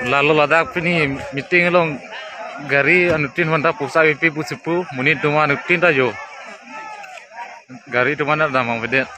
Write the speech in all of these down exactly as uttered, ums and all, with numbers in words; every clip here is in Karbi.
Lalo ladak pini meeting along gari anuttin manta pusa pipi pusi pu, monit atum anuttin ta jo. Gari atum anta damnang avedet.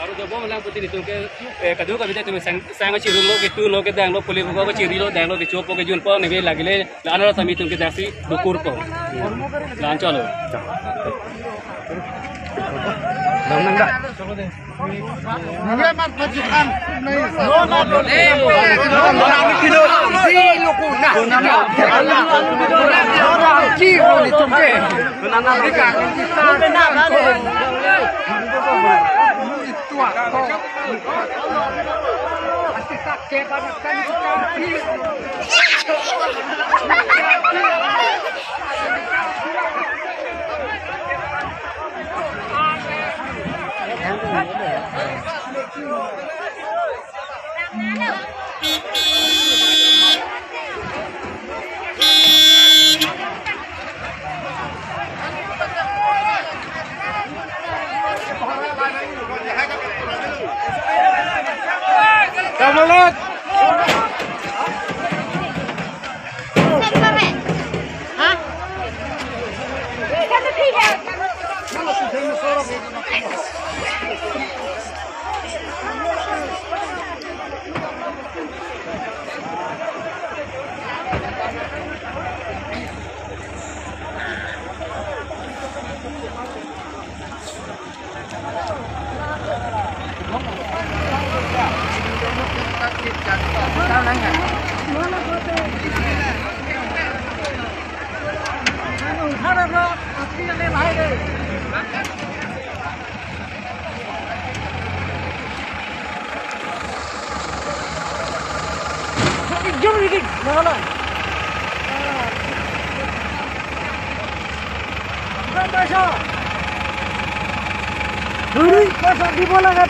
Aru ke bom lang putin itum ke, eh, kadokave atum sang, sang kachirilo, ketulo, kedanglo, puli buko kachirilo, danglo, kechopo, kejunpo, nebe lagile, la-an aro tame itum ke dasi dukurpo. La-an cholo. Nang nang da.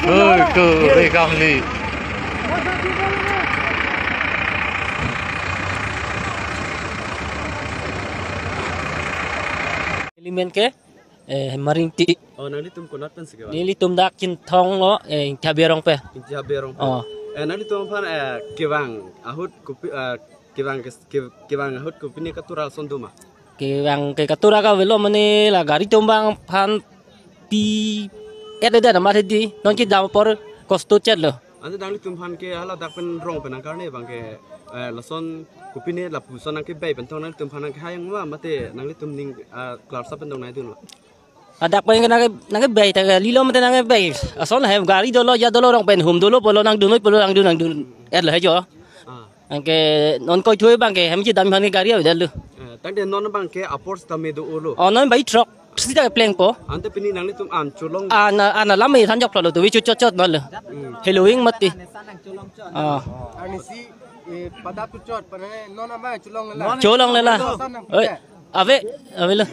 Oi, ko, re kamli. Element ke, eh, Maringti. Oh, nanglitum konat pensi kevan? Nelitum dak Chinthong lo, eh, Ingti Habe arong pen. Ingti Habe arong pen. Oh. Eh, nanglitum aphan, eh, kevang ahut kopi, eh, kevang ke, ke, kevang ahut kopine katura ason do ma? Kevang ke katura ke avelo mane la gari atum abangphan pi-et-edet amat hedi, non kedam apor kosto chet lo. Ante nanglitum aphan ke hala dak pen rong pen nangkarne abang ke, eh, lason kopine lapuson nangkebei pen tong nanglitum aphan nangkehai ma mate nanglitum ning, ah, klarsa pen tong nangdun ma? Ladak pen nangke, nangkebei ta kalilo mate nangkebei. Ason hem gari dolo, ya dolo, rong pen hum dolo pulo, nangdun noi pulo, nangdun, nangdun-et lo he jo. Ah. Anke non koithui abang ke hem chedam aphan ke gari avedet lo. Eh, tangte non abang ke apor sitame do-o lo. Oh, non bai throk sita plengpo. Ante pini nanglitum an cholong. Ana, ana lam e than jok lo tu, vi chu chot chot non lo. Hmm. Heloving mati. Ah. Arnisi, eh, pada tu chot, pada non abang cholong lela. Cholong lela. Oi. Ave, avelo.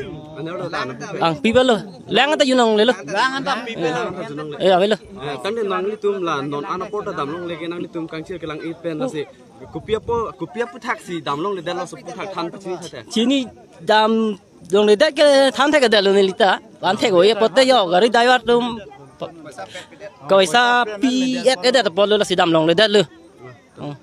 Ang pi avelo. Lang anta junong lelo. Lang anta pi avelo. Eh, avelo. Eh, tangte nanglitum la non an apor ta damlongle ke nanglitum kangchir kelang-et pen lasi kopi apot, kopi aphuthak si damlongledet laso aphuthak than pachini thate? Chini damlongledet ke than thekthedet lo nelita. Van thek oi apote jo gari driver atum pa-, kaisa pi-et-edet apot lo lasi damlongledet lo. Oh.